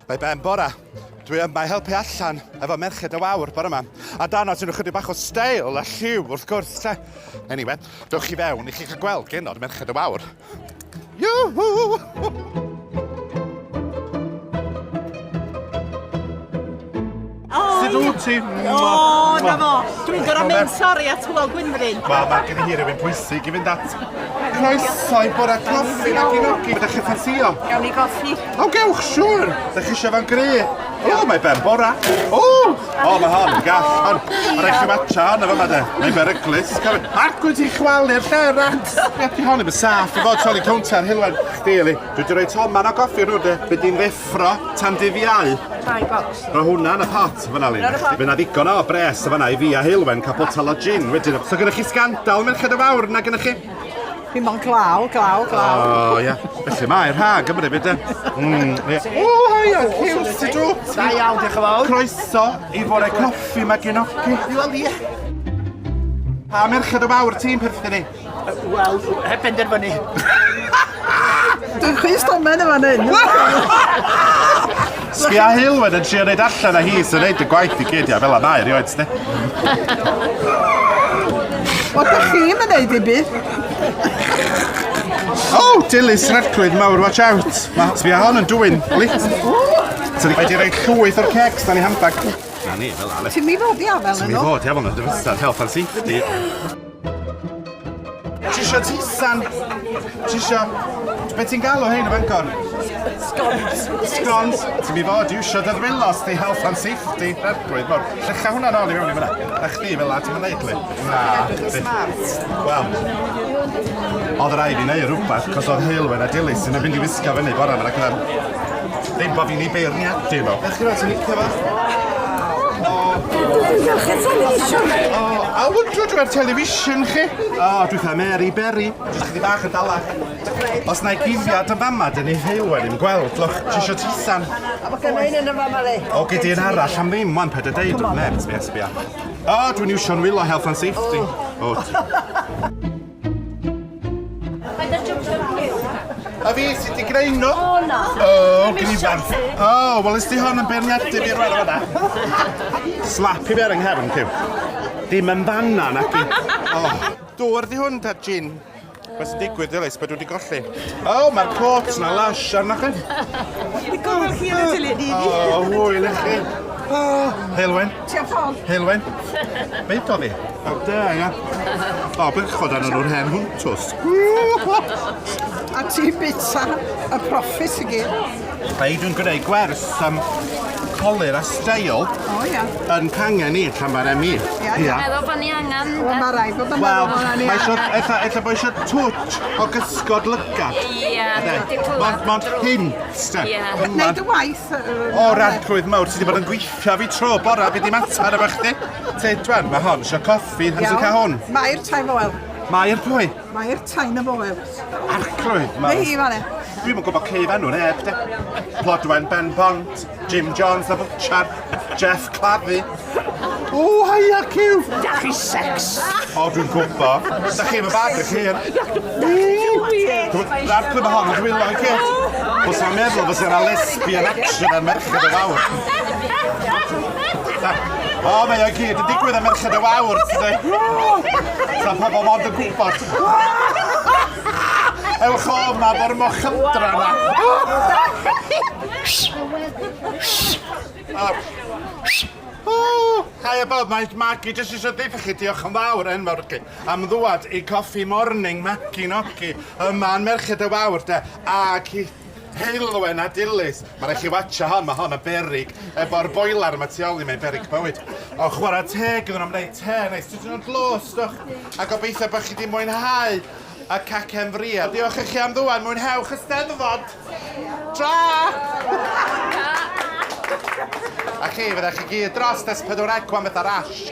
Mae ben bora. Dwi yma i helpu allan efo Merched y Wawr bore yma. A danos i nhw chydig bach o steil a lliw wrth gwrs, te. Anyway, dewch chi fewn i chi cael gweld genod Merched y Wawr. Yoo-hoo! Sut wyt ti? O, na fo. Dwi'n gorau mynd, sori, at Hywel Gwynfryn. Wel, mae gen i hi rhywun pwysig i fynd at. Croeso i bore coffi na ginogi. Ydych chi'n ffansio? Gawn ni goffi. O, gewch, siwr. Ydych chi eisiau fan gry? O, mae ben bora. O, o, mae hon yn gall. Hon, mae rhaid chi watcha hon efo yma de. Mae'n beryglus. Ac wyt ti'n chwalu'r lle, rat. Ie, di hon ddim yn saff i fod troli cownter, Hilwen. Chdi, Eli. Dwi wedi rhoi toman o goffi rhywun de. Be di'n ddeffro tan dydd Iau? Dau bocs. Rho hwnna yn y pot fan'na Lin. Fy' 'na ddigon o bres yn fan'na i fi a Heulwen cael botel o gin wedyn. So gynnoch chi sgandal Merched y Wawr nag gynnoch chi? Dim ond glaw, glaw, glaw. O ia. Felly mae'r ha Gymru fyd de. Mm, ie. O haia, Huw, sut wyt ti? Da iawn, diolch yn fawr. Croeso i fore coffi Maginogi. Wel, ie. Pa Merched y Wawr ti'n perthyn i? Wel, heb benderfynu. Dwi'n chwys domen yn fan hyn. Sbia Heulwen yn trio neud allan a hi sy'n neud y gwaith i gyd, ia, fel a mae erioed, sdi. Wel, dych chi'm yn neud dim byd. O, oh, Dilys Radcliffe mawr, watch out. Ma, sbia hon yn dwyn, lit. So, mae di rhoi llwyth o'r cecs dan i handbag. Na ni, fel 'na. Ti'n mi fod i afel yn nhw? Ti'n mi fod i afel yn nhw, dy fysedd, health and safety. Ti isio tisan? Ti isio... Be ti'n galw hein o Bangor? Scones. Scones. Ti'n mi fod iwsio dy ddwylo os di health and safety. Rhagblwydd mawr. Llecha hwnna nôl i fewn i fyna. Na chdi fel la, ti'n mynd neud li. Na. Smart. Wel, oedd rhaid fi neud rhywbeth, cos oedd Heulwen a Dilys yn mynd i wisgo fyny bore yma, ac oedd ddim bod fi'n ei beirniadu nhw. Ech chi ti'n licio fo? Dwi'n galchu television. O, a wydro dwi ar television chi? O, dwi fatha Mary Berry. Jyst chydig bach yn dalach. Os na i guddiad yn fama, dyn ni Heulwen ddim gweld. Lwch, ti isio tisan? A mae gen i un yn y fama li. O, gei di un arall am ddim, wan, paid a deud wrth neb, sbia, sbia. O, dwi'n iwsio'n wylo health and safety. O. A fi sydd wedi greu nhw. O na. O, gen i farn. O, wel ysdi hon yn beirniadu fi rwan fan'na. Slap i fi ar yng nghefn, Cyw. Dim yn fanna, naci. O, dŵr di hwn ta gin? Be sy'n digwydd, Dilys, be dwi wedi golli? O, mae'r cot na lush arnoch chi. Dwi'n gofal chi ar y teledu. O, hwyl i chi. O, Heulwen. Ti ar ffôn? Heulwen. Be do fi? O, da, ia. O, bechod arnyn nhw'r hen hwntws. A ti'n bita y profit i gyd. Ei, dwi'n gwneud gwers am colur a steil. O, ia. Yn cangen i, Llanfair ME. Ia, ia. Meddwl bod ni angen... Wel, mae rhaid bod yn Wel, meddwl hwnna ni. mae isio, ella, ella bod isio twtsh o gysgod lygad. Ia, dwi 'di clywed. Mond hint, de. Ia. Neud y waith. O, rarclwydd mawr, ti 'di bod yn gweithio fi tro bora, fi 'di matar efo chdi. Te, dwan, mae hon isio coffi, pam ti'n cael hwn? Mae'r Time Oil. Mae'r pwy? Mae'r Time Oil. Arclwydd, Mae hi fan Dwi'm yn gwybod ceif enw neb, de. Plodwen Ben Bont, Jim Jones the Butcher, Jeff Claddu. O, haia, Cyw! Da chi sex! O, dwi'n gwybod. Da chi efo bag ych hun. Arclwydd, mae hon yn dwylo i gyd. Fysa fo'n meddwl fysa yna lesbian action ar Merched y Wawr. O, mae o gyd yn digwydd am Merched y Wawr, ti'n dweud. Sa pobl mond yn gwybod. Ewch o yma fo'r mochydra yna. Haia bawb, mae Maggie jyst eisiau deud chi diolch yn fawr enfawr chi am ddwad i Coffee Morning Maggie Nogi yma yn Merched y Wawr de ac i Heulwen a Dilys. Mae rhaid chi watcha hon, mae hon yn berig. Efo'r boiler yma tu ôl i mae'n berig bywyd. O, chwarae teg iddyn nhw am wneud te neis. Dydyn nhw'n dlws, dwch. A gobeithio bod chi wedi mwynhau y cacen fria. Diolch i chi am ddŵad, mwynhewch y Steddfod! Tra! A chi, fyddech chi gyd dros S4C wan fatha rash.